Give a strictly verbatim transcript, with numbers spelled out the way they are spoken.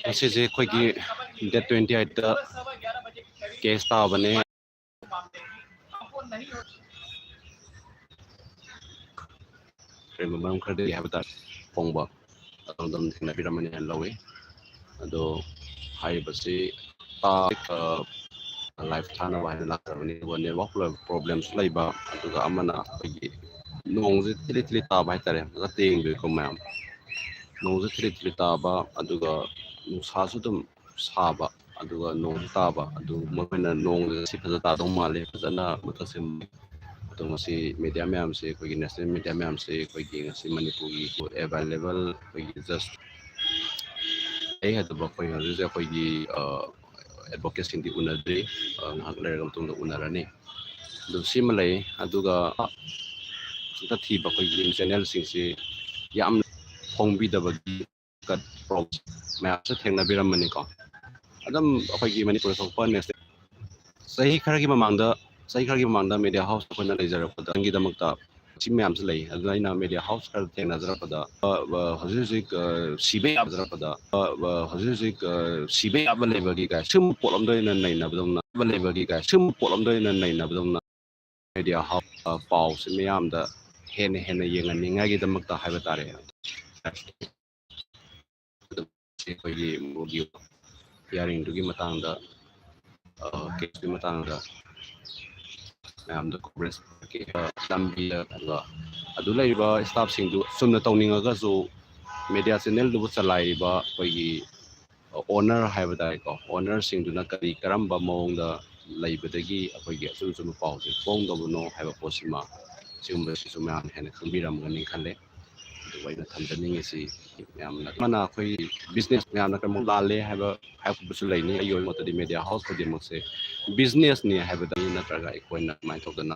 ꯉꯁꯤꯁꯦ ꯑꯩꯈꯣꯏꯒꯤ date twenty eight case ꯇꯥꯕꯅꯦ꯫ ꯀꯔꯤꯒꯨꯝꯕ ꯃꯔꯝ ꯈꯔꯗꯒꯤ ꯍꯥꯏꯕ ꯇꯥꯔꯦ, ꯐꯣꯡꯕ ꯑꯗꯨꯝ ꯊꯦꯡꯅꯕꯤꯔꯝꯃꯅꯤ ꯍꯥꯏꯅ ꯂꯧꯏ꯫ ꯑꯗꯣ ꯍꯥꯏꯔꯤꯕꯁꯤ ꯇꯥ-, ꯑ, live ꯊꯥꯅꯕ ꯍꯥꯏꯅ ꯂꯥꯛꯆꯕꯅꯤ꯫ ꯑꯗꯨꯒ network problemꯁꯨ ꯂꯩꯕ, ꯑꯗꯨꯒ ꯑꯃꯅ ꯑꯩꯈꯣꯏꯒꯤ ꯅꯣꯡꯁꯦ ꯊꯤꯂꯤ ꯊꯤꯂꯤ ꯇꯥꯕ ꯍꯥꯏꯇꯥꯔꯦ꯫ ꯐꯖꯅ ꯌꯦꯡꯕꯤꯌꯨꯀꯣ ꯃꯌꯥꯝ, ꯅꯣꯡꯁꯦ ꯊꯤꯂꯤ ꯊꯤꯂꯤ ꯇꯥꯕ, ꯑꯗꯨꯒ ꯅꯨꯡꯁꯥꯁꯨ ꯑꯗꯨꯝ ꯁꯥꯕ, ꯑꯗꯨꯒ ꯅꯣꯡꯁꯨ ꯇꯥꯕ꯫ ꯑꯗꯨ ꯃꯔꯨꯑꯣꯏꯅ ꯅꯣꯡꯁꯦ ꯉꯁꯤ ꯐꯖꯅ ꯇꯥꯗꯧ ꯃꯥꯜꯂꯦ, ꯐꯖꯅ ꯃꯊꯛꯁꯦ꯫ ꯑꯗꯣ ꯉꯁꯤ media ꯃꯌꯥꯝꯁꯦ, ꯑꯩꯈꯣꯏꯒꯤ national media ꯃꯌꯥꯝꯁꯦ, ꯑꯩꯈꯣꯏꯒꯤ ꯉꯁꯤ ꯃꯅꯤꯄꯨꯔꯒꯤ available ꯑꯩꯈꯣꯏꯒꯤ just ꯑꯩ ꯍꯥꯏꯗꯕ ꯑꯩꯈꯣꯏ ꯍꯧꯖꯤꯛ ꯍꯧꯖꯤꯛ ꯑꯩꯈꯣꯏꯒꯤ, ꯑ, advocateꯁꯤꯡꯗꯤ ꯎꯅꯗ꯭ꯔꯤ꯫ ꯑ, ꯉꯥꯏꯍꯥꯛ ꯂꯩꯔꯒ ꯃꯇꯨꯡꯗ ꯎꯅꯔꯅꯤ꯫ ꯑꯗꯨ ꯁꯤꯃ ꯂꯩ꯫ ꯑꯗꯨꯒ ꯍꯟꯗꯛ ꯊꯤꯕ ꯑꯩꯈꯣꯏꯒꯤ channelꯁꯤꯡꯁꯤ ꯌꯥꯝ ꯐꯣꯡꯕꯤꯗꯕꯒꯤ ꯃꯌꯥꯝꯁꯨ ꯊꯦꯡꯅꯕꯤꯔꯝꯃꯅꯤꯀꯣ꯫ ꯑꯗꯨꯝ ꯑꯩꯈꯣꯏꯒꯤ ꯃꯅꯤꯄꯨꯔꯗ ꯊꯣꯛꯄ news ꯆꯍꯤ ꯈꯔꯒꯤ ꯃꯃꯥꯡꯗ, ꯆꯍꯤ ꯈꯔꯒꯤ ꯃꯃꯥꯡꯗ media house ꯑꯩꯈꯣꯏꯅ ꯂꯩꯖꯔꯛꯄꯗ ꯅꯪꯒꯤꯗꯃꯛꯇ ꯁꯤ ꯃꯌꯥꯝꯁꯤ ꯂꯩ꯫ ꯑꯗꯨꯅ ꯑꯩꯅ media house ꯈꯔ ꯊꯦꯡꯅꯖꯔꯛꯄꯗ, ꯑ, ꯑ, ꯍꯧꯖꯤꯛ ꯍꯧꯖꯤꯛ, ꯑ, ꯁꯤꯕ ꯌꯥꯖꯔꯛꯄꯗ, ꯑ, ꯑ, ꯍꯧꯖꯤꯛ ꯍꯧꯖꯤꯛ, ꯑ, ꯁꯤꯕ ꯌꯥꯕ ꯂꯩꯕꯒꯤ ꯀꯥꯏ ꯁꯤꯒꯨꯝꯕ ꯄꯣꯠ ꯑꯝꯗ ꯑꯣꯏꯅ ꯅꯩꯅꯕꯗꯧꯅ, ꯂꯩꯕꯒꯤ ꯀꯥꯏ ꯁꯤꯒꯨꯝꯕ ꯄꯣꯠ ꯑꯝꯗ ꯑꯣꯏꯅ ꯅꯩꯅꯕꯗꯧꯅ media house, ꯑ, ꯄꯥꯎꯁꯦ ꯃꯤꯌꯥꯝꯗ ꯍꯦꯟꯅ ꯍꯦꯟꯅ ꯌꯦꯡꯍꯟꯅꯤꯡꯉꯥꯏꯒꯤꯗꯃꯛꯇ ꯍꯥꯏꯕ ꯇꯥꯔꯦ꯫ ꯑꯩꯈꯣꯏꯒꯤ ꯃꯣꯏꯒꯤ hearingꯗꯨꯒꯤ ꯃꯇꯥꯡꯗ, ꯑ, caseꯇꯨꯒꯤ ꯃꯇꯥꯡꯗ ꯃꯌꯥꯝꯗ coverage ꯂꯝꯕꯤꯗ, ꯑꯗꯨꯒ ꯑꯗꯨ ꯂꯩꯔꯤꯕ staffꯁꯤꯡꯗꯨ ꯆꯨꯝꯅ ꯇꯧꯅꯤꯡꯉꯒꯁꯨ media channelꯗꯨꯕꯨ ꯆꯂꯥꯏꯔꯤꯕ ꯑꯩꯈꯣꯏꯒꯤ owner ꯍꯥꯏꯕ ꯇꯥꯔꯦꯀꯣ, ownerꯁꯤꯡꯗꯨꯅ ꯀꯔꯤ ꯀꯔꯝꯕ ꯃꯑꯣꯡꯗ ꯂꯩꯕꯗꯒꯤ ꯑꯩꯈꯣꯏꯒꯤ ꯑꯆꯨꯝ ꯑꯆꯨꯝꯕ ꯄꯥꯎꯁꯦ ꯐꯣꯡꯗꯕꯅꯣ ꯍꯥꯏꯕ ꯄꯣꯠꯁꯤꯃ, ꯁꯤꯒꯨꯝꯕꯁꯤꯁꯨ ꯃꯌꯥꯝꯅ ꯍꯦꯟꯅ ꯈꯪꯕꯤꯔꯝꯒꯅꯤ ꯈꯜꯂꯦ꯫ ꯑꯗꯨꯒ ꯑꯩꯅ ꯊꯝꯖꯅꯤꯡꯉꯤꯁꯤ ꯃꯌꯥꯝꯅ, ꯑꯃꯅ ꯑꯩꯈꯣꯏ business ꯃꯌꯥꯝꯅ ꯀꯔꯤꯒꯨꯝꯕ ꯂꯥꯜꯂꯦ ꯍꯥꯏꯕ ꯍꯥꯏꯔꯛꯄꯁꯨ ꯂꯩꯅꯤ꯫ ꯑꯩꯒꯤ ꯑꯣꯏꯕ ꯃꯣꯠꯇꯗꯤ media house ꯈꯨꯗꯤꯡꯃꯛꯁꯦ businessꯅꯤ ꯍꯥꯏꯕꯗ, ꯅꯠꯇ꯭ꯔꯒ ꯑꯩꯈꯣꯏꯅ ꯑꯗꯨꯃꯥꯏꯅ ꯇꯧꯗꯅ